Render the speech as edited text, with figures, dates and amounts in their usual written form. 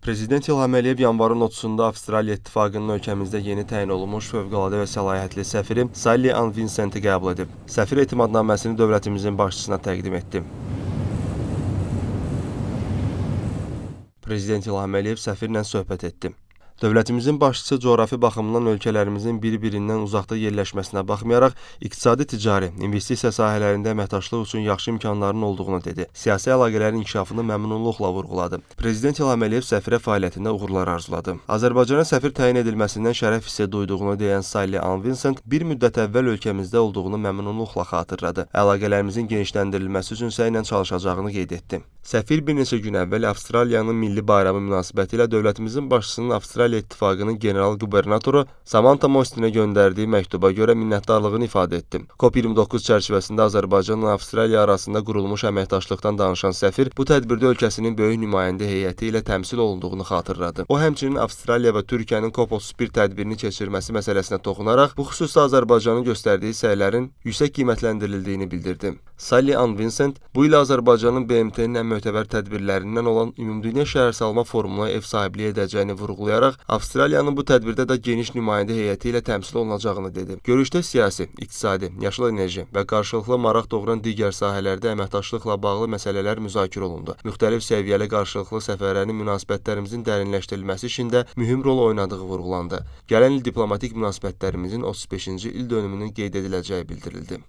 Prezident İlham Əliyev yanvarın 30-da Avstraliya İttifaqının ölkəmizdə yeni təyin olunmuş fövqəladə və səlahiyyətli səfiri Sally Ann Vincenti qəbul edib. Səfir etimadnaməsini dövlətimizin başçısına təqdim etdi. Prezident İlham Əliyev səfirlə söhbət etdi. Dövlətimizin başçısı coğrafi baxımdan ölkələrimizin bir-birindən uzaqda yerləşməsinə baxmayaraq, iqtisadi, ticari, investisiya sahələrində əməkdaşlıq üçün yaxşı imkanların olduğunu dedi. Siyasi əlaqələrin inkişafını məmnunluqla vurğuladı. Prezident İlham Əliyev səfirə fəaliyyətində uğurlar arzuladı. Azərbaycana səfir təyin edilməsindən şərəf hissi duyduğunu deyən Sally Ann Vincent bir müddət əvvəl ölkəmizdə olduğunu məmnunluqla xatırladı. Əlaqələrimizin genişləndirilməsi üçün səylə çalışacağını qeyd etdi. Səfir bir neçə gün əvvəl Avstraliyanın milli bayramı münasibətilə dövlətimizin başçısının Avstraliya İttifaqının general qubernatoru Samantha Mostynə göndərdiyi məktuba görə minnətdarlığını ifadə etdi. COP29 çərçivəsində Azərbaycanla Avstraliya arasında qurulmuş əməkdaşlıqdan danışan səfir bu tədbirdə ölkəsinin böyük nümayəndə heyəti ilə təmsil olunduğunu xatırladı. O, həmçinin Avstraliya və Türkiyənin COP31 tədbirini keçirməsi məsələsinə toxunaraq bu xüsusda Azərbaycanın göstərdiyi səylərin yüksək qiymətləndirildiyini bildirdi. Sally Ann Vincent bu il Azərbaycanın BMT-nin ən mötəbər tədbirlərindən olan Ümumdünya Şəhərsalma Forumuna ev sahibliyi edəcəyini vurğulayaraq Avstraliyanın bu tədbirdə də geniş nümayəndə heyəti ilə təmsil olunacağını dedi. Görüşdə siyasi, iqtisadi, yaşıl enerji və qarşılıqlı maraq doğuran digər sahələrdə əməkdaşlıqla bağlı məsələlər müzakirə olundu. Müxtəlif səviyyəli qarşılıqlı səfərlərin münasibətlərimizin dərinləşdirilməsi işində mühüm rol oynadığı vurğulandı. Gələn il diplomatik münasibətlərimizin 35-ci il dönümünün qeyd ediləcəyi bildirildi.